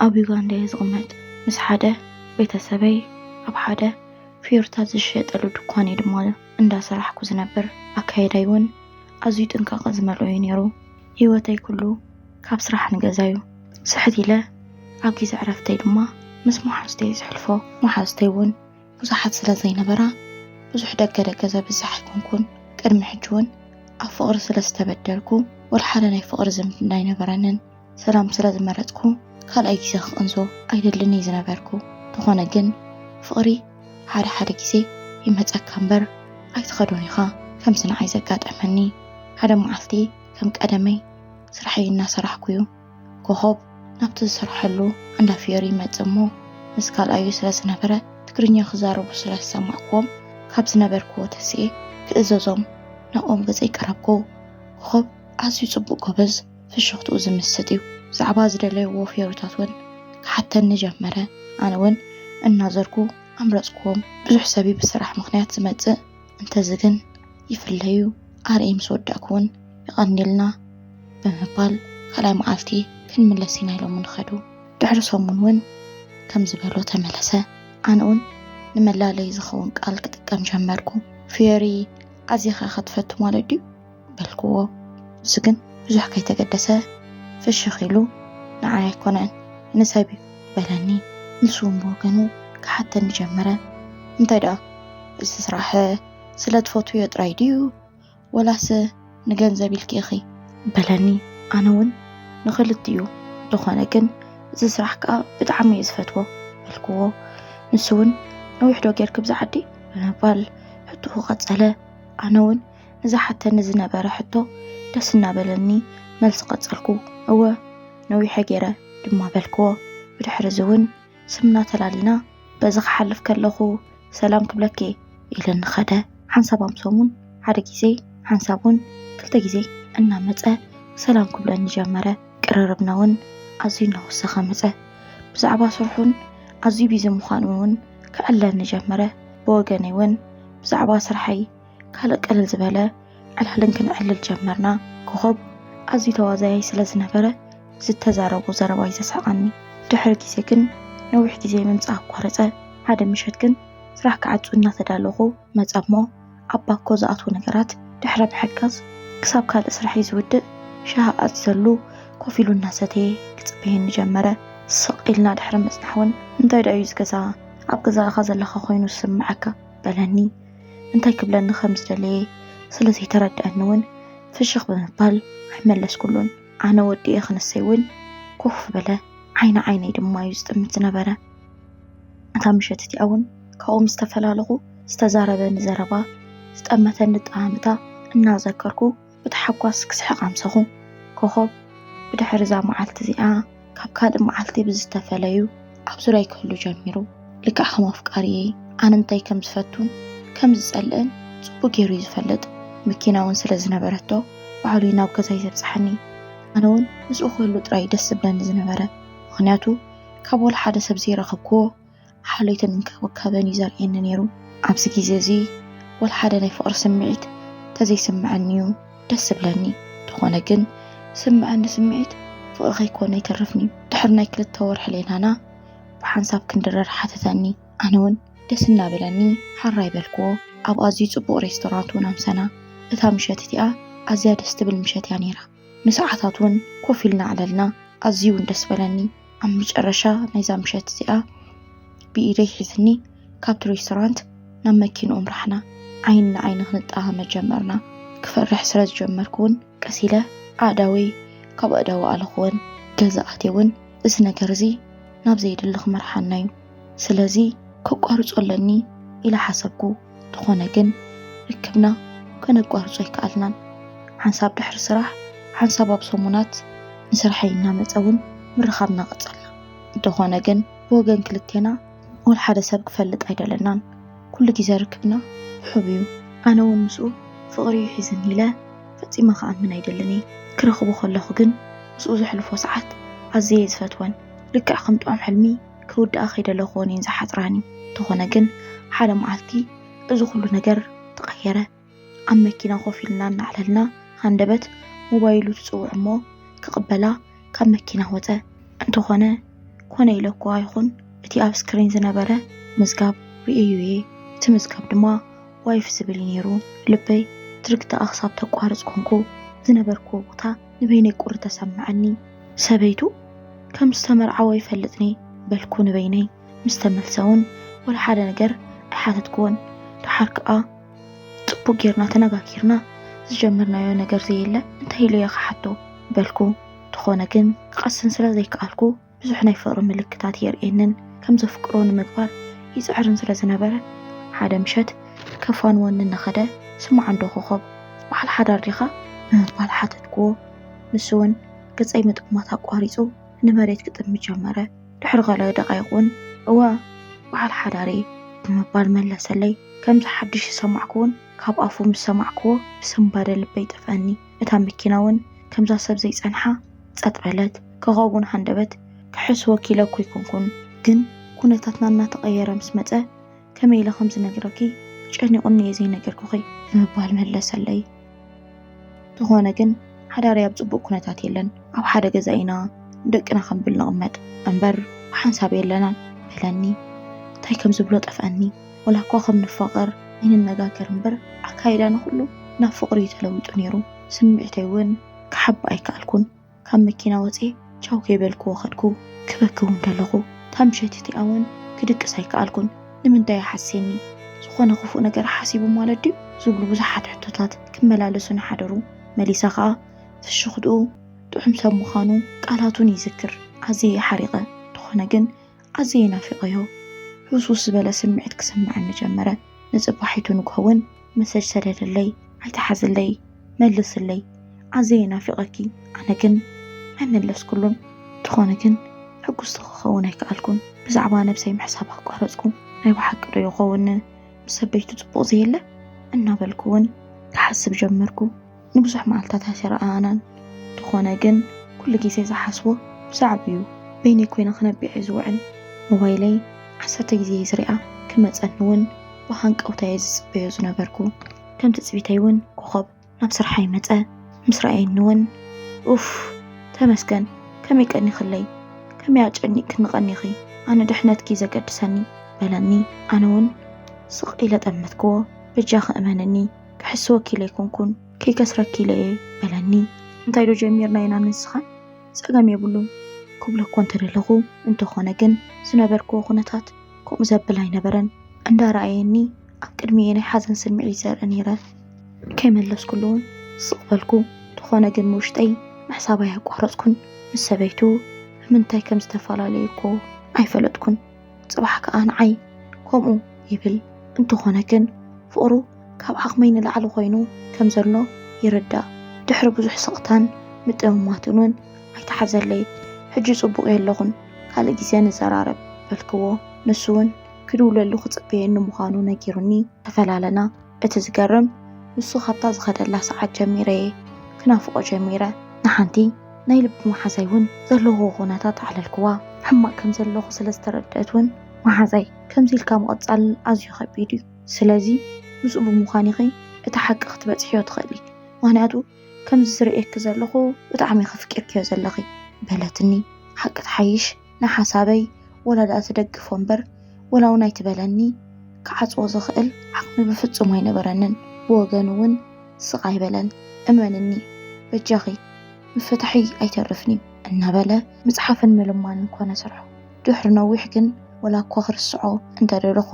ኣብ ዩጋንዳ እየ ዝቕመጥ። ምስ ሓደ ቤተሰበይ ኣብ ሓደ ፍዮሪታት ዝሸጠሉ ድኳን እየ ድማ እንዳሰራሕኩ ዝነብር። ኣካየዳይ እውን ኣዝዩ ጥንቃቐ ዝመልኦ እዩ ነይሩ። ህይወተይ ኩሉ ካብ ስራሕ ንገዛ እዩ። ስሕት ኢለ ኣብ ግዜ ዕረፍተይ ድማ ምስ መሓዙተይ ዘሕልፎ። መሓዙተይ እውን ብዙሓት ስለ ዘይነበራ ብዙሕ ደገ ደገ ዘብዝሕ ኣይኮንኩን። ቅድሚ ሕጂ እውን ኣብ ፍቕሪ ስለ ዝተበደልኩ ወላ ሓደ ናይ ፍቕሪ ዝምድና ኣይነበረንን። ሰላም ስለ ዝመረጽኩ ካልኣይ ግዜ ክቕንዞ ኣይደልን እየ ዝነበርኩ። እንተኾነ ግን ፍቕሪ ሓደ ሓደ ግዜ ይመጸካ እምበር ኣይትኸዶን ኢኻ። ከምዚ ንዓይ ዘጋጠመኒ፣ ሓደ መዓልቲ ከም ቀደመይ ስርሐይ እናሰራሕኩ እዩ ኮኾብ ናብቲ ዝሰርሐሉ እንዳ ፍዮሪ ይመጽእ እሞ፣ ምስ ካልኣዩ ስለ ዝነበረ ትግርኛ ክዛረቡ ስለ ዝሰማዕኩዎም ካብ ዝነበርኩዎ ተሲኤ ክእዘዞም ናብኦም ገጸይ ቀረብኩ። ኮኾብ ኣዝዩ ጽቡቕ ጎበዝ ፍሽኽትኡ ዝምስጥ እዩ። ብዛዕባ ዝደለይዎ ፍዮሪታት እውን ክሓተኒ ጀመረ። ኣነ እውን እናዘርኩ ኣምረጽኩዎም። ብዙሕ ሰብ እዩ ብስራሕ ምኽንያት ዝመጽእ፣ እንተዚ ግን ይፍለዩ። ኣርእይ ምስ ወዳእኩ እውን የቐንየልና ብምባል ካልኣይ መዓልቲ ክንምለስ ኢና ኢሎም ንኸዱ። ድሕሪ ሰሙን እውን ከም ዝበሎ ተመለሰ። ኣነ እውን ንመላለይ ዝኸውን ቃል ክጥቀም ጀመርኩ። ፍዮሪ ኣዚኻ ኢኻ ትፈቱ ማለት ድዩ? በልክዎ። ንሱ ግን ብዙሕ ከይተገደሰ ፍሽኽ ኢሉ ንዓይ ኣይኮነን ንሰብ እዩ በለኒ። ንሱ እውን ብወገኑ ክሓተኒ ጀመረ። እንታይ ደኣ እዚ ስራሕ ስለ ትፈትውዮ ጥራይ ድዩ ወላስ ንገንዘብ ኢልኪ ኢኺ? በለኒ። ኣነ እውን ንኽልቲኡ፣ እንተኾነ ግን እዚ ስራሕ ከኣ ብጣዕሚ እየ ዝፈትዎ በልክዎ። ንሱ እውን ነዊሕ ዶ ጌርኪ ብዛ ዓዲ ብምባል ሕቶኡ ቀጸለ። ኣነ እውን ንዝሓተኒ ዝነበረ ሕቶ ደስ እናበለኒ መልሲ ቀጸልኩ። እወ ነዊሐ ጌረ ድማ በልክዎ። ብድሕሪ እዚ እውን ስምና ተላሊና በዚ ክሓልፍ ከለኹ ሰላም ክብለኪ ኢለኒ ኸደ። ሓንሳብ ኣብ ሰሙን ሓደ ግዜ፣ ሓንሳብ እውን ክልተ ግዜ እናመጸ ሰላም ክብለኒ ጀመረ። ቅርርብና እውን ኣዝዩ እናወሰኸ መጸ። ብዛዕባ ስርሑን ኣዝዩ ቢዚ ምዃኑ እውን ክዕለኒ ጀመረ። ብወገነይ እውን ብዛዕባ ስርሐይ ካልእ ቅልል ዝበለ ዕላልን ክንዕልል ጀመርና። ኮኾብ ኣዝዩ ተዋዛያይ ስለ ዝነበረ ዝተዛረቦ ዘረባ እዩ ዘስሕቐኒ። ድሕሪ ግዜ ግን ነዊሕ ግዜ ምምጻእ ኣቋረጸ። ሓደ ምሸት ግን ስራሕ ክዓጹ እናተዳለኹ መጸ እሞ ኣብ ባኮ ዝኣትዉ ነገራት ድሕሪ ምሕጋዝ ክሳብ ካልእ ስርሐይ ዝውድእ ሻሂ ኣዝዘሉ ኮፍ ኢሉ እናሰተየ ክጽበየኒ ጀመረ። ስቕ ኢልና ድሕሪ ምጽናሕ እውን እንታይ ደኣ እዩ እዚ ገዛ ኣብ ገዛኻ ዘለኻ ኮይኑ ዝስምዓካ? በለኒ። እንታይ ክብለኒ ከም ዝደለየ ስለ ዘይተረድኣኒ እውን ፍሽኽ ብምባል ኣይመለስኩሉን። ኣነ ወዲኤ ክንሰይ እውን ኮፍ በለ። ዓይኒ ዓይነይ ድማ እዩ ዝጥምት ዝነበረ። እታ ምሸት እቲኣ እውን ካብኡ ምስ ተፈላለኹ ዝተዛረበኒ ዘረባ፣ ዝጠመተኒ ኣጠማምታ እናዘከርኩ ብታሓጓስ ክስሕቕ ኣምሰኹ። ኮኾብ ብድሕሪ እዛ መዓልቲ እዚኣ ካብ ካልእ መዓልቲ ብዝተፈለዩ ኣብ ዙርያይ ክህሉ ጀሚሩ። ልክዕ ከም ኣፍቃሪየይ ኣነ እንታይ ከም ዝፈቱን ከም ዝጸልእን ጽቡቕ ገይሩ እዩ ዝፈልጥ። መኪና እውን ስለ ዝነበረቶ ባዕሉ እዩ ናብ ገዛይ ዘብጽሓኒ። ኣነ እውን ምስኡ ክህሉ ጥራይ ደስ ዝብለኒ ዝነበረ፣ ምኽንያቱ ካብ ወላ ሓደ ሰብ ዘይረኸብክዎ ሓልዮትን እንክብካበን እዩ ዘርእየኒ ነይሩ። ኣብዚ ግዜ እዚ ወላ ሓደ ናይ ፍቕሪ ስምዒት ተዘይስምዐኒ እዩ ደስ ዝብለኒ። እንተኾነ ግን ዝስምዐኒ ስምዒት ፍቕሪ ከይኮነ ኣይተርፍን እዩ። ድሕሪ ናይ ክልተ ወርሒ ሌላና ብሓንሳብ ክንድረር ሓተተኒ። ኣነ እውን ደስ እናበለኒ ሓራይ በልክዎ። ኣብ ኣዝዩ ጽቡቕ ሬስቶራንት እውን ኣምሰና። እታ ምሸት እቲኣ ኣዝያ ደስ ትብል ምሸት እያ ነይራ። ንሰዓታት እውን ኮፍ ኢልና ኣዕለልና። ኣዝዩ እውን ደስ በለኒ። ኣብ መጨረሻ ናይዛ ምሸት እዚኣ ብኢደይ ሒዝኒ ካብቲ ሬስቶራንት ናብ መኪንኡ ኣምራሕና። ዓይኒ ንዓይኒ ክንጠማመት ጀመርና። ክፈርሕ ስለ ዝጀመርኩ እውን ቀስ ኢለ ኣእዳወይ ካብ ኣእዳዉ ኣለኽወን። ገዛ ኣትየ እውን እዚ ነገር እዚ ናብ ዘየድሊ ክመርሓና እዩ፣ ስለዚ ከቋርጾ ኣለኒ ኢለ ሓሰብኩ። እንተኾነ ግን ርክብና ከነቋርጾ ኣይከኣልናን። ሓንሳብ ድሕሪ ስራሕ፣ ሓንሳብ ኣብ ሰሙናት ንስርሐይ እናመጸ እውን ምርኻብና ቀጸልና። እንተኾነ ግን ብወገን ክልቴና ወላ ሓደ ሰብ ክፈልጥ ኣይደለናን። ኩሉ ግዜ ርክብና ውሑብ እዩ። ኣነ እውን ምስኡ ፍቕሪ እዩ ሒዝኒ ኢለ ፈጺመ ክኣምን ኣይደልን እየ። ክረኽቦ ከለኹ ግን ምስኡ ዘሕልፎ ሰዓት ኣዝየ እየ ዝፈትወን። ልክዕ ከም ጥዑም ሕልሚ ክውድኣ ከይደለኹዎን እየን ዝሓጽራኒ። እንተኾነ ግን ሓደ መዓልቲ እዚ ኩሉ ነገር ተቐየረ። ኣብ መኪና ኮፍ ኢልና እናዕለልና ሃንደበት ሞባይሉ ትጽውዕ እሞ ክቕበላ ካብ መኪና ወጸ። እንተኾነ ኮነ ኢለ እኳ ይኹን፣ እቲ ኣብ ስክሪን ዝነበረ ምዝጋብ ርእየዮ እየ። እቲ ምዝጋብ ድማ ዋይፍ ዝብል እዩ ነይሩ። ልበይ ትርግታ ክሳብ ተቋርጽ ኮንኩ። ዝነበርኩዎ ቦታ ንበይነይ ቁሪ ተሰምዐኒ። ሰበይቱ ከም ዝተመርዓወ ይፈልጥኒ በልኩ ንበይነይ። ምስ ተመልሰ እውን ወላ ሓደ ነገር ኣይሓተትኩዎን። ደሓር ከኣ ጽቡቅ ጌርና ተነጋጊርና ዝጀመርናዮ ነገር ዘየለ እንታይ ኢለዮ ክሓቶ በልኩ። ተኾነ ግን ክቐስን ስለ ዘይከኣልኩ ብዙሕ ናይ ፍቕሪ ምልክታት የርእየንን ከም ዘፍቅሮ ንምግባር ይጽዕርን ስለ ዝነበረ ሓደ ምሸት ከፋንወኒ እናኸደ ስማዕ እንዶ ኮኾብ በዓል ሓዳር ዲኻ ብምባል ሓተትኩዎ። ንሱ እውን ገጸይ ምጥማት ኣቋሪጹ ንመሬት ክጥምት ጀመረ። ድሕሪ ገለ ደቓይቕ እውን እወ በዓል ሓዳር እየ ብምባል መለሰለይ። ከምዚ ሓድሽ ዝሰማዕኩ እውን ካብ ኣፉ ምስ ሰማዕኩዎ ብስንባደ ልበይ ጠፍአኒ። እታ መኪና እውን ከምዛ ሰብ ዘይጸንሓ ጸጥ በለት። ኮኾብ እውን ሃንደበት ክሕስወኪ ኢለ እኮ ኣይኮንኩን፣ ግን ኩነታትና እናተቐየረ ምስ መጸ ከመይ ኢለ ከም ዝነግረኪ ጨኒቑኒ እየ ዘይነገርኩኺ ብምባል መለሰለይ። ተኾነ ግን ሓዳረይ ኣብ ጽቡቕ ኩነታት የለን። ኣብ ሓደ ገዛ ኢና ንደቅና ከም ብል ንቕመጥ እምበር ብሓንሳብ የለናን በለኒ። እንታይ ከም ዝብሎ ጠፍአኒ። ወላ እኳ ከም ንፋቐር ኣይንነጋገር እምበር ኣካይዳና ኩሉ ናብ ፍቕሪ እዩ ተለዊጡ ነይሩ። ስምዒተይ እውን ክሓቢ ኣይከኣልኩን። ካብ መኪና ወፅየ ቻው ከይበልክዎ ከድኩ። ክበኪ እውን ደለኹ። እታ ምሸት እቲኣ እውን ክድቅስ ኣይከኣልኩን። ንምንታይ ይሓስየኒ? ዝኾነ ክፉእ ነገር ሓሲቡ ማለት ድዩ? ዝብሉ ብዙሓት ሕቶታት ክመላለሱኒ ሓደሩ። መሊሳ ኸኣ ፍሽኽትኡ ጥዑም ሰብ ምዃኑ ቃላቱን ይዝክር። ኣዝየ ሓሪቐ። እንተኾነ ግን ኣዝየ ናፊቐዮ። ህውስውስ ዝበለ ስምዒት ክስምዓኒ ጀመረ። ንጽባሒቱ ንግሆ እውን መሰጅ ሰደደለይ፣ ኣይትሓዝለይ፣ መልስለይ፣ ኣዝየ ናፊቐኪ። ኣነ ግን ኣይመለስኩሉን። እንተኾነ ግን ሕጉስቲ ክኸውን ኣይከኣልኩን። ብዛዕባ ነብሰይ ምሕሳብ ኣቋረጽኩ። ናይ ብሓቂ ዶ ይኸውን ምስ ሰበይቱ ጽቡቕ ዘየለ? እናበልኩ እውን ክሓስብ ጀመርኩ። ንብዙሕ መዓልታት ኣይተረኣኣናን። እንተኾነ ግን ኩሉ ግዜ ዝሓስቦ ብዛዕባኡ በይነይ ኮይነ ክነብዕ እየ ዝውዕል። ሞባይለይ ዓሰርተ ግዜ እየ ዝሪኣ። ክመጸኒ እውን ብሃንቀውታ እየ ዝጽበዮ ዝነበርኩ። ከም ትጽቢተይ እውን ኮኾብ ናብ ስርሓይ መጸ። ምስ ረኣየኒ እውን ኡፍ ተመስገን፣ ከመይ ቀኒኽለይ፣ ከመይ ኣጨኒቕክኒ ቀኒኺ፣ ኣነ ድሕነትኪ ዘገድሰኒ በለኒ። ኣነ እውን ስቕ ኢለ ጠመትክዎ። በጃኺ እመንኒ፣ ክሕስወኪ ኢለ ኣይኮንኩን፣ ከይከስረኪ ኢለ እየ በለኒ። እንታይ ዶ ጀሚርና ኢና ንስኻን? ጸገም የብሉን ክብሎ እኮ እንተደለኹ፣ እንተኾነ ግን ዝነበርክዎ ኩነታት ከምኡ ዘብል ኣይነበረን። እንዳረኣየኒ ኣብ ቅድሚኡ ናይ ሓዘን ስምዒት ዘርኢ ነይረ። ከይመለስኩሉ እውን ስቕ በልኩ። እንተኾነ ግን ንውሽጠይ ምሕሳብ ኣያቋረጽኩን። ምስ ሰበይቱ ብምንታይ ከም ዝተፈላለዩ እኮ ኣይፈለጥኩን። ጽባሕ ከኣ ንዓይ ከምኡ ይብል። እንተኾነ ግን ፍቕሩ ካብ ዓቕመይ ንላዕሊ ኮይኑ ከም ዘሎ ይርዳእ። ድሕሪ ብዙሕ ስቕታን ምጥምማትን እውን ኣይተሓዘለይ። ሕጂ ጽቡቕ የለኹን፣ ካልእ ግዜ ንዘራረብ በልክዎ። ንሱ እውን ክድውለሉ ክጽበየኒ ምዃኑ ነጊሩኒ ተፈላለና። እቲ ዝገርም ንሱ ካብታ ዝኸደላ ሰዓት ጀሚረ እየ ክናፍቖ ጀሚረ። ንሓንቲ ናይ ልቢ መሓዛይ እውን ዘለኹዎ ኩነታት ኣዕለልክዋ። ሕማቕ ከም ዘለኹ ስለ ዝተረድአት እውን መሓዛይ ከምዚ ኢልካ ምቕጻል ኣዝዩ ከቢድ እዩ። ስለዚ ምስኡ ብምዃንኺ እቲ ሓቂ ክትበጽሕዮ ትኽእሊ። ምኽንያቱ ከምዚ ዝርእየኪ ዘለኹ ብጣዕሚ ኢኺ ኣፍቂርክዮ ዘለኺ በለትኒ። ሓቂ ትሓይሽ ንሓሳበይ ወላ ደኣ ትደግፎ እምበር ወላ እውን ኣይትበለኒ። ክዓጽዎ ዝኽእል ዓቕሚ ብፍጹም ኣይነበረንን። ብወገኑ እውን ስቕ ኣይበለን። እመንኒ በጃኺ ምፍታሕይ ኣይተርፍን እዩ እናበለ ምጽሓፍን ምልማንን ኮነ ስርሑ። ድሕሪ ነዊሕ ግን ወላ እኳ ክርስዖ እንተደለኹ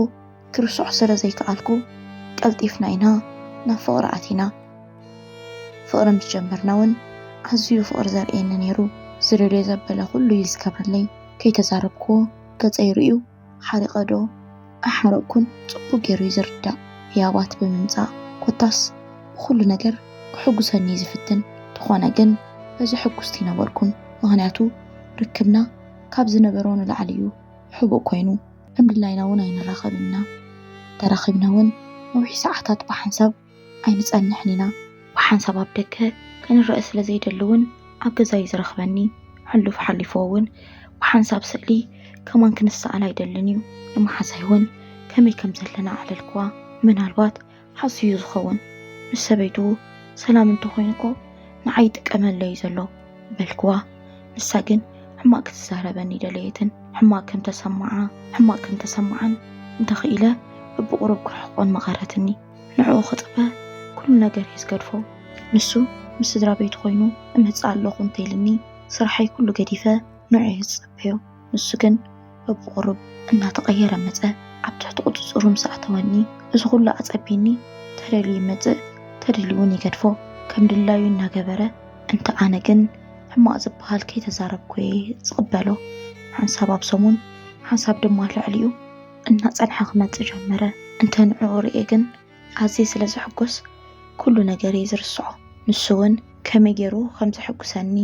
ክርስዖ ስለ ዘይከኣልኩ ቀልጢፍና ኢና ናብ ፍቕሪ ኣቲና። ፍቕሪ ምስ ጀመርና እውን ኣዝዩ ፍቕሪ ዘርእየኒ ነይሩ። ዝደልዮ ዘበለ ኩሉ እዩ ዝገብረለይ። ከይተዛረብክዎ ገጸይ ርእዩ ሓሪቐ ዶ ኣይሓረቕኩን ጽቡቕ ገይሩ እዩ ዝርዳእ። ህያባት ብምምጻእ ኮታስ ብኹሉ ነገር ክሕጉሰኒ እዩ ዝፍትን። እንተኾነ ግን በዚ ሕጉስቲ ኣይነበርኩን። ምኽንያቱ ርክብና ካብ ዝነበሮ ንላዕሊ እዩ ሕቡእ ኮይኑ። ከም ድላይና እውን ኣይንራኸብን ኢና። ተራኺብና እውን ነዊሕ ሰዓታት ብሓንሳብ ኣይንጸንሕን ኢና። ብሓንሳብ ኣብ ደገ ክንረአ ስለ ዘይደሊ እውን ኣብ ገዛ እዩ ዝረኽበኒ። ሕሉፍ ሓሊፍዎ እውን ብሓንሳብ ስእሊ ከማን ክንሰኣል ኣይደልን እዩ። ንመሓዛይ እውን ከመይ ከም ዘለና ኣዕለልክዋ። ምናልባት ሓስዩ ዝኸውን ምስ ሰበይቱ ሰላም እንተኾይኑ እኮ ንዓይ ይጥቀመለይ ዘሎ በልክዋ። ንሳ ግን ሕማቕ ክትዛረበኒ ደለየትን። ሕማቕ ከም ተሰማዓ፣ ሕማቕ ከም ተሰማዓን እንተኽኢለ ብብቑሩብ ክርሕቆን መቐረትኒ። ንዕኡ ክጽበ ኩሉ ነገር እየ ዝገድፎ። ንሱ ምስ ስድራ ቤቱ ኮይኑ እመጽእ ኣለኹ እንተኢልኒ፣ ስራሐይ ኩሉ ገዲፈ ንዕኡ እየ ዝጸበዮ። ንሱ ግን በብቑሩብ እናተቐየረ መጸ። ኣብ ትሕቲ ቁጽጽሩ ምስ ኣተወኒ፣ እዚ ኩሉ ኣጸቢኒ፣ ተደልዩ ይመጽእ፣ ተደልዩ እውን ይገድፎ። ከም ድላዩ እናገበረ፣ እንተ ኣነ ግን ሕማቕ ዝበሃል ከይተዛረብኩ እየ ዝቕበሎ። ሓንሳብ ኣብ ሰሙን፣ ሓንሳብ ድማ ልዕሊኡ እናጸንሐ ክመጽእ ጀመረ። እንተ ንዕኡ ርእየ ግን ኣዝየ ስለ ዝሕጎስ፣ ኩሉ ነገር እየ ዝርስዖ። ንሱ እውን ከመይ ገይሩ ከም ዘሐጉሰኒ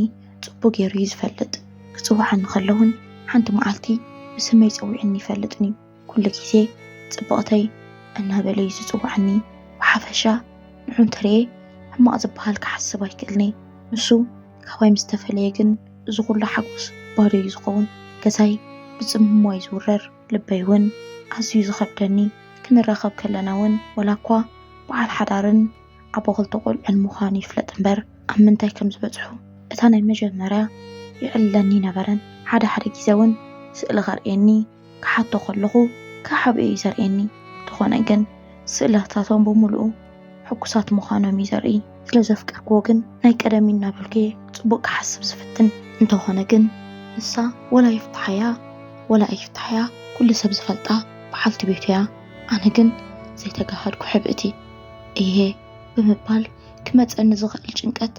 ጽቡቕ ገይሩ እዩ ዝፈልጥ። ክጽውዓኒ ከለኹን ሓንቲ መዓልቲ ብስመይ ጸዊዕኒ ይፈልጥን እዩ። ኩሉ ግዜ ጽብቕተይ እናበለ እዩ ዝጽውዓኒ። ብሓፈሻ ንዑ እንተርእየ ሕማቕ ዝበሃል ክሓስብ ኣይክእልን'የ። ንሱ ካባይ ምስ ተፈለየ ግን እዚ ኩሉ ሓጎስ ባዶ እዩ ዝኸውን። ገዛይ ብጽምዋ እዩ ዝውረር። ልበይ እውን ኣዝዩ ዝኸብደኒ። ክንራኸብ ከለና እውን ዋላ እኳ በዓል ሓዳርን ኣቦ ክልተ ቆልዑን ምዃኑ ይፍለጥ እምበር ኣብ ምንታይ ከም ዝበጽሑ እታ ናይ መጀመርያ ይዕለኒ ነበረን። ሓደ ሓደ ግዜ እውን ስእሊ ከርእየኒ ክሓቶ ከለኹ ክሓብኦ እዩ ዘርእየኒ። እንተኾነ ግን ስእልታቶም ብምሉኡ ሕጉሳት ምዃኖም እዩ ዘርኢ። ስለ ዘፍቀርክዎ ግን ናይ ቀደም እናበልኩ እየ ጽቡቕ ክሓስብ ዝፍትን። እንተኾነ ግን ንሳ ወላ ይፍትሓያ ወላ ኣይፍትሓያ ኩሉ ሰብ ዝፈልጣ በዓልቲ ቤቱ እያ። ኣነ ግን ዘይተጋሃድኩ ሕብእቲ እየ ብምባል ክመጸኒ ዝኽእል ጭንቀት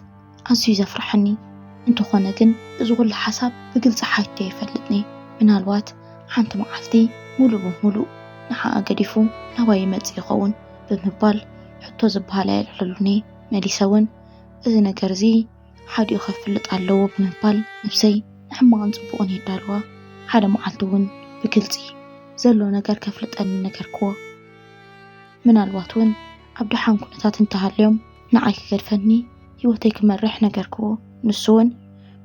ኣዝዩ ዘፍርሐኒ። እንተኾነ ግን እዚ ኩሉ ሓሳብ ብግልጺ ሓቲተ ኣይፈልጥን እየ። ምናልባት ሓንቲ መዓልቲ ሙሉእ ብሙሉእ ንዓኣ ገዲፉ ናባይ ይመጽእ ይኸውን ብምባል ሕቶ ዝበሃል ኣየልዕለሉን እየ። መሊሰ እውን እዚ ነገር እዚ ሓዲኡ ከፍልጥ ኣለዎ ብምባል ነብሰይ ንሕማቕን ጽቡቕን የዳልዋ። ሓደ መዓልቲ እውን ብግልጺ ዘሎ ነገር ከፍልጠኒ ነገርክዎ። ምናልባት እውን ኣብ ደሓን ኩነታት እንተሃልዮም ንዓይ ክገድፈኒ ህይወተይ ክመርሕ ነገርክዎ። ንሱ እውን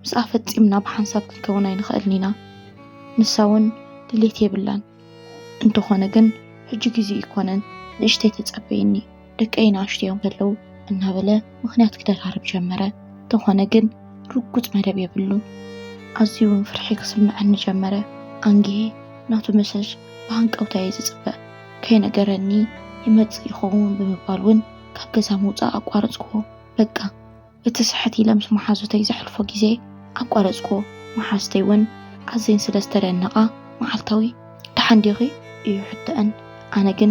ምስኣ ፈጺምና ብሓንሳብ ክንከውን ኣይንኽእልን ኢና። ንሳ እውን ድሌት የብላን። እንተኾነ ግን ሕጂ ግዜኡ ኣይኮነን፣ ንእሽተይ ተጸበይኒ፣ ደቀይ ንኣሽቱ እዮም ዘለዉ እናበለ ምኽንያት ክደራርብ ጀመረ። እንተኾነ ግን ርጉጽ መደብ የብሉን። ኣዝዩ እውን ፍርሒ ክስምዐኒ ጀመረ። ኣንጊሄ ናቱ መሰጅ ብሃንቀውታ እየ ዝጽበ። ከይነገረኒ ይመጽእ ይኸውን ብምባል እውን ካብ ገዛ ምውጻእ ኣቋረጽክዎ። በቃ እቲ ስሕት ኢለ ምስ መሓዙተይ ዘሕልፎ ግዜ ኣቋረጽክዎ። መሓዙተይ እውን ኣዝየን ስለ ዝተደነቓ መዓልታዊ ደሓን ዲኺ እዩ ሕተአን። ኣነ ግን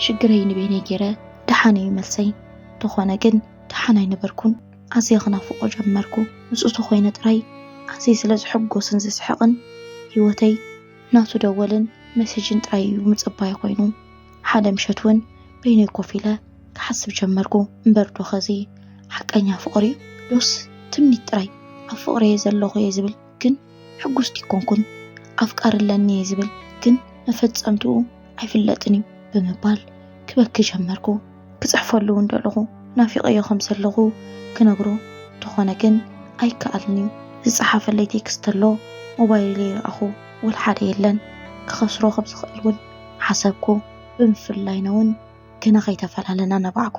ሽግረይ ንበይነይ ገይረ ደሓን እዩ መልሰይ። እንተኾነ ግን ደሓን ኣይነበርኩን። ኣዝየ ክናፍቖ ጀመርኩ። ምስኡ ተኾይነ ጥራይ ኣዝየ ስለ ዝሕጎስን ዝስሕቕን ህይወተይ ናቱ ደወልን መሴጅን ጥራይ እዩ ምጽባይ ኮይኑ። ሓደ ምሸት እውን በይነይ ኮፍ ኢለ ክሓስብ ጀመርኩ። እምበር ዶ ኸዚ ሓቀኛ ፍቕሪ እዩ ዶስ ትምኒት ጥራይ? ኣብ ፍቕሪ እየ ዘለኹ እየ ዝብል ግን ሕጉስቲ ኣይኮንኩን። ኣፍቃሪ ኣለኒ እየ ዝብል ግን መፈጸምትኡ ኣይፍለጥን እዩ ብምባል ክበኪ ጀመርኩ። ክጽሕፈሉ እውን ደለኹ። ናፊቐዮ ከም ዘለኹ ክነግሮ እንተኾነ ግን ኣይከኣልን እዩ። ዝጸሓፈለይ ቴክስት ኣሎ ሞባይለይ ይረኣኹ ወላ ሓደ የለን። ክኸስሮ ከም ዝኽእል እውን ሓሰብኩ። ብምፍላይና እውን ገና ከይተፈላለና ነባዕኩ።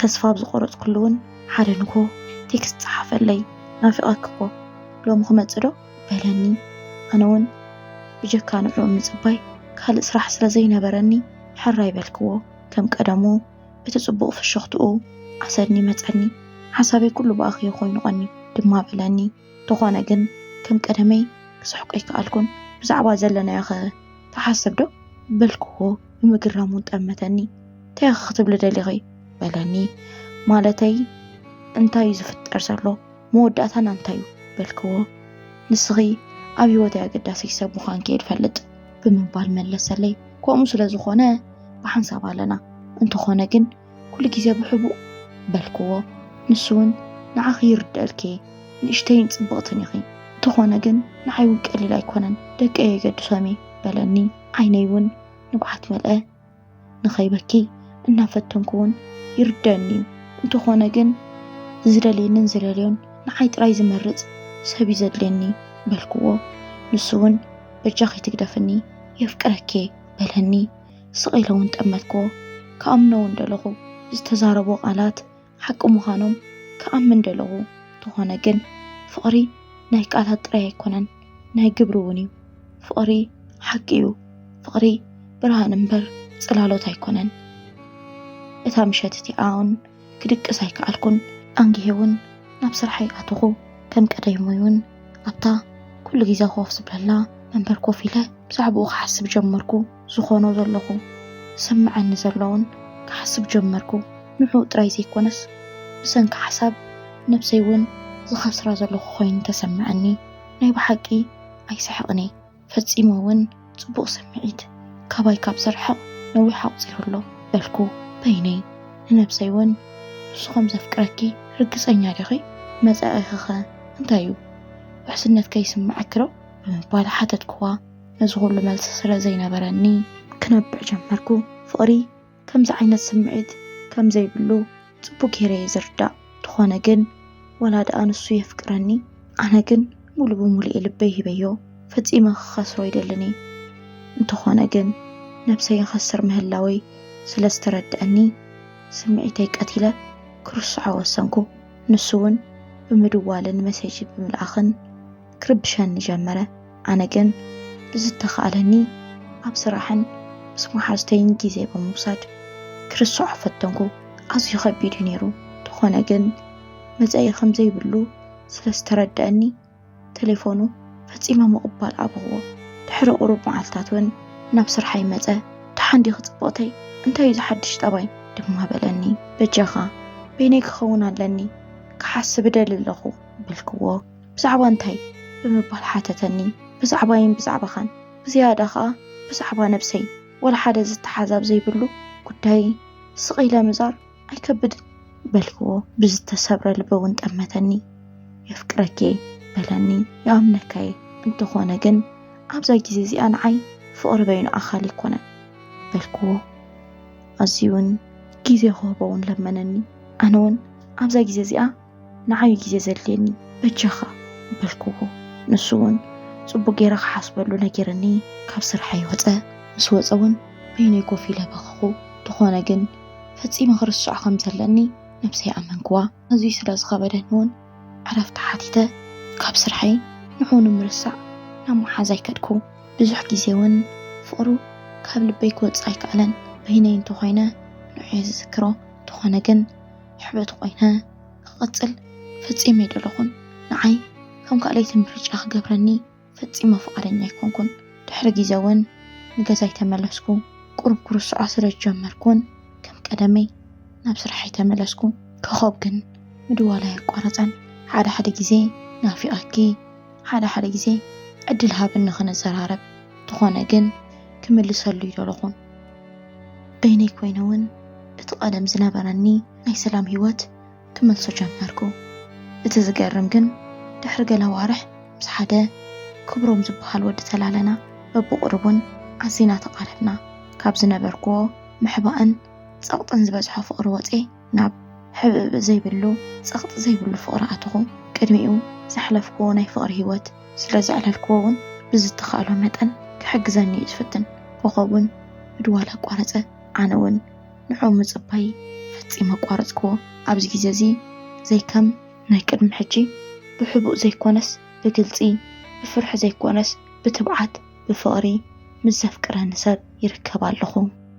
ተስፋ ኣብ ዝቆረጽኩሉ እውን ሓደ ንግሆ ቴክስት ጸሓፈለይ። ናፊቐኪ እኮ ሎሚ ክመጽእ ዶ በለኒ። ኣነ እውን ብጀካ ንዕኡ ምጽባይ ካልእ ስራሕ ስለ ዘይነበረኒ ሕራይ በልክዎ። ከም ቀደሙ እቲ ጽቡቕ ፍሽኽትኡ ኣሰኒ መጸኒ። ሓሳበይ ኩሉ ብኣኺ ኮይኑ ቀንዩ ድማ በለኒ። እንተኾነ ግን ከም ቀደመይ ክስሕቆ ኣይከኣልኩን። ብዛዕባ ዘለናዮ ኸ ትሓስብ ዶ በልክዎ ብምግራም እውን ጠመተኒ። እንታይ ኢኺ ክትብሊ ደሊኺ በለኒ። ማለተይ እንታይ እዩ ዝፍጠር ዘሎ? መወዳእታና እንታይ እዩ በልክዎ። ንስኺ ኣብ ህይወተይ ኣገዳሲ ሰብ ምዃንኪ እየ ዝፈልጥ ብምባል መለሰለይ። ከምኡ ስለ ዝኾነ ብሓንሳብ ኣለና። እንተኾነ ግን ኩሉ ግዜ ብሕቡእ በልክዎ። ንሱ እውን ንዓኺ ይርደኣልኪ እየ፣ ንእሽተይን ጽብቕትን ኢኺ። እንተኾነ ግን ንዓይ እውን ቀሊል ኣይኮነን፣ ደቀይ የገድሶም እየ በለኒ። ዓይነይ እውን ንብዓት መልአ። ንኸይበኪ እናፈተንኩ እውን ይርደኒ እዩ። እንተኾነ ግን ዝደልየንን ዝደልዮን ንዓይ ጥራይ ዝመርጽ ሰብ እዩ ዘድልየኒ በልክዎ። ንሱ እውን በጃኺ ትግደፍኒ፣ የፍቅረኪ እየ በለኒ። ስቕ ኢለ እውን ጠመትክዎ። ክኣምኖ እውን ደለኹ። ዝተዛረቦ ቃላት ሓቂ ምዃኖም ክኣምን ደለኹ። እንተኾነ ግን ፍቕሪ ናይ ቃላት ጥራይ ኣይኮነን፣ ናይ ግብሪ እውን እዩ። ፍቕሪ ሓቂ እዩ። ፍቕሪ ብርሃን እምበር ጽላሎት ኣይኮነን። እታ ምሸት እቲኣ እውን ክድቅስ ኣይከኣልኩን። ኣንጊሄ እውን ናብ ስርሐይ ኣተኹ። ከም ቀደሞይ እውን ኣብታ ኩሉ ግዜ ኮፍ ዝብለላ መንበር ኮፍ ኢለ ብዛዕባኡ ክሓስብ ጀመርኩ። ዝኾኖ ዘለኹ ዝስምዐኒ ዘሎ እውን ክሓስብ ጀመርኩ። ንዕኡ ጥራይ ዘይኮነስ ብሰንኪ ሓሳብ ነብሰይ እውን ዝኸስራ ዘለኹ ኮይኑ ተሰምዐኒ። ናይ ብሓቂ ኣይስሕቕን እየ። ፈጺሙ እውን ጽቡቕ ስምዒት ካባይ ካብ ዝርሕቕ ነዊሕ ኣቑጺሩ ኣሎ በልኩ በይነይ ንነብሰይ እውን። ንሱ ከም ዘፍቅረኪ ርግጸኛ ዲኺ? መጻኢኺኸ እንታይ እዩ? ውሕስነት ከይስምዓኪ ዶ? ብምባል ሓተትክዋ። ነዚ ኩሉ መልሲ ስለ ዘይነበረኒ ክነብዕ ጀመርኩ። ፍቕሪ ከምዚ ዓይነት ስምዒት ከም ዘይብሉ ጽቡቕ ገይረ እየ ዝርዳእ። እንተኾነ ግን ወላ ደኣ ንሱ የፍቅረኒ፣ ኣነ ግን ሙሉ ብሙሉ እየ ልበይ ሂበዮ። ፈጺመ ክኸስሮ ኣይደልን እየ። እንተኾነ ግን ነብሰይ ይኸስር ምህላወይ ስለ ዝተረድኣኒ ስምዒተይ ቀቲለ ክርስዖ ወሰንኩ። ንሱ እውን ብምድዋልን መሴጅ ብምልኣኽን ክርብሸኒ ጀመረ። ኣነ ግን ብዝተኻእለኒ ኣብ ስራሕን ምስ መሓዙተይን ግዜ ብምውሳድ ክርስዖ ፈተንኩ። ኣዝዩ ከቢድ እዩ ነይሩ። እንተኾነ ግን መጻኢ ከም ዘይብሉ ስለ ዝተረድኣኒ ተሌፎኑ ፈጺመ ምቕባል ኣበኽዎ። ድሕሪ ቁሩብ መዓልታት እውን ናብ ስርሐይ መጸ። ደሓን ዲኺ ጽብቕተይ? እንታይ እዩ ዝሓድሽ ጠባይ? ድማ በለኒ። በጃኻ በይነይ ክኸውን ኣለኒ፣ ክሓስብ እደሊ ኣለኹ በልክዎ። ብዛዕባ እንታይ? ብምባል ሓተተኒ። ብዛዕባይን ብዛዕባኻን፣ ብዝያዳ ኸኣ ብዛዕባ ነብሰይ። ወላ ሓደ ዝተሓዛብ ዘይብሉ ጉዳይ ስቕ ኢለ ምዛር ኣይከብድን በልክዎ። ብዝተሰብረ ልቢ እውን ጠመተኒ። የፍቅረኪ እየ በለኒ። ይኣምነካ እየ፣ እንተኾነ ግን ኣብዛ ግዜ እዚኣ ንዓይ ፍቕሪ በይኑ ኣኻሊ ኣይኮነን በልክዎ። ኣዝዩ እውን ግዜ ክህቦ እውን ለመነኒ። ኣነ እውን ኣብዛ ግዜ እዚኣ ንዓይ ግዜ ዘድልየኒ በጃኻ በልክዎ። ንሱ እውን ጽቡቕ ገይረ ክሓስበሉ ነጊርኒ ካብ ስርሐይ ወጸ። ምስ ወጸ እውን በይነይ ኮፍ ኢለ በኸኹ። እንተኾነ ግን ፈጺመ ክርስዖ ከም ዘለኒ ነብሰይ ኣመንክዋ። ኣዝዩ ስለ ዝኸበደኒ እውን ዕረፍቲ ሓቲተ ካብ ስርሐይ ንዕኡ ንምርሳዕ ናብ መሓዛይ ከድኩ። ብዙሕ ግዜ እውን ፍቕሩ ካብ ልበይ ክወጽእ ኣይከኣለን። በይነይ እንተኾይነ ንዑ እየ ዝዝክሮ። እንተኾነ ግን ሕበጥ ኮይነ ክቕጽል ፈጺመ ኣይደለኹን። ንዓይ ከም ካልኣይቲ ምርጫ ክገብረኒ ፈጺመ ፍቓደኛ ኣይኮንኩን። ድሕሪ ግዜ እውን ንገዛይ ተመለስኩ። ቁሩብ ክርስዖ ስለ ዝጀመርኩን ከም ቀደመይ ናብ ስርሐይ ተመለስኩ። ኮኾብ ግን ምድዋል ኣየቋረጸን። ሓደ ሓደ ግዜ ናፊቐኪ፣ ሓደ ሓደ ግዜ ዕድል ሃብኒ ክንዘራረብ። እንተኾነ ግን ክምልሰሉ ኣይደለኹን። በይነይ ኮይነ እውን እቲ ቀደም ዝነበረኒ ናይ ሰላም ህይወት ክመልሶ ጀመርኩ። እቲ ዝገርም ግን ድሕሪ ገለ ኣዋርሕ ምስ ሓደ ክብሮም ዝበሃል ወዲ ተላለና። በብቑሩብ እውን ኣዚና ተቓረብና። ካብ ዝነበርክዎ ምሕባእን ጸቕጥን ዝበዝሖ ፍቕሪ ወጼ ናብ ሕብእብእ ዘይብሉ ጸቕጢ ዘይብሉ ፍቕሪ ኣተኹ። ቅድሚኡ ዘሕለፍክዎ ናይ ፍቕሪ ህይወት ስለ ዘዕለልክዎ እውን ብዝተኻእሎ መጠን ክሕግዘኒ እዩ ዝፍትን። ኮኾብ እውን ምድዋል ኣቋረጸ። ኣነ እውን ንዕኡ ምጽባይ ፈጺመ ኣቋረጽክዎ። ኣብዚ ግዜ እዚ ዘይከም ናይ ቅድሚ ሕጂ ብሕቡእ ዘይኮነስ ብግልጺ፣ ብፍርሒ ዘይኮነስ ብትብዓት፣ ብፍቕሪ ምስ ዘፍቅረኒ ሰብ ይርከብ ኣለኹ።